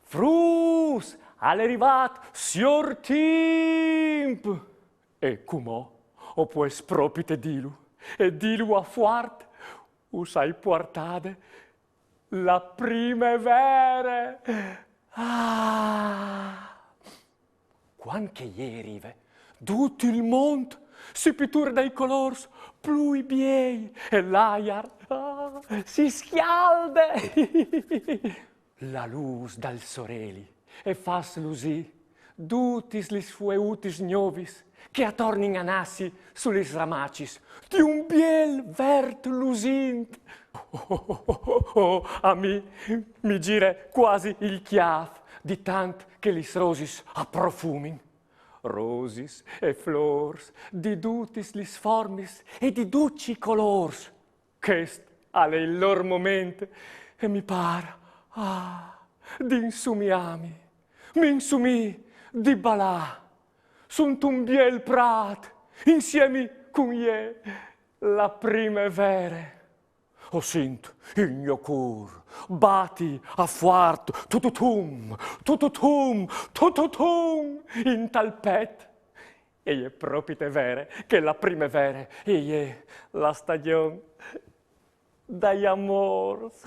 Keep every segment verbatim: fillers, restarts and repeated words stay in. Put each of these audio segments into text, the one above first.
Fruts, al è rivât siôr Timp! E cumò o pues propite dîlu, e dîlu a fuart, us ai puartade la primevere! Ah! Cuant che jê e rive, dut il mont si piture dai colôrs plui biei e l'aiar, ah, si scjalde. La lûs dal soreli e fâs lusî dutis lis fueutis gnovis che a tornin a nassi su lis ramacis di un biel vert lusint. Oh, a mi mi gire cuasi il cjâf di tant che lis rosis a profumin. Rosis e flôrs di dutis lis formis e di ducj i colôrs. Chest al è il lôr moment e mi pâr, ah, di insumiâmi. Mi insumii di balâ suntun biel prât insiemi cun jê, la primevere. O sint il gno cûr bati a fuart, tututum, tututum, tututum, intal pet. E je propite vere che la primevere e je la stagjon dai amôrs.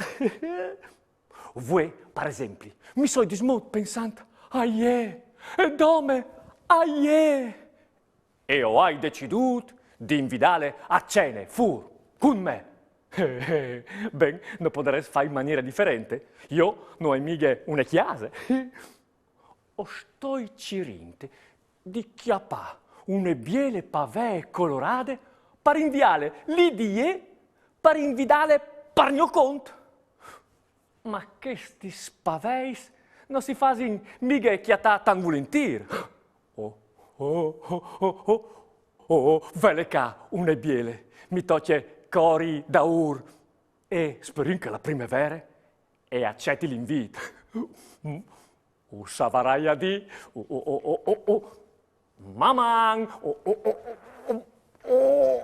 Vuê, par esempli, mi soi dismot pensant a jê, e dome a jê. E o ai decidût di invidâle a cene fûr cun me. Ben, no podarès fâ in maniere diferente. Jo no ai mighe une cjase. O stoi cirint di cjapâ une biele pavee colorade par inviâle li di jê, par invidâle par gno cont. Ma chestis paveis no si fasin mighe cjatâ tant vulintîr. Oh, oh, oh, oh, oh, oh, vele ca une biele, mi tocje cori daûr. E sperìn che la primevere e aceti l'invît. Mm. O savarai a dî, o, o, o, o, o, o. Maman! O, o, o, o, o, o.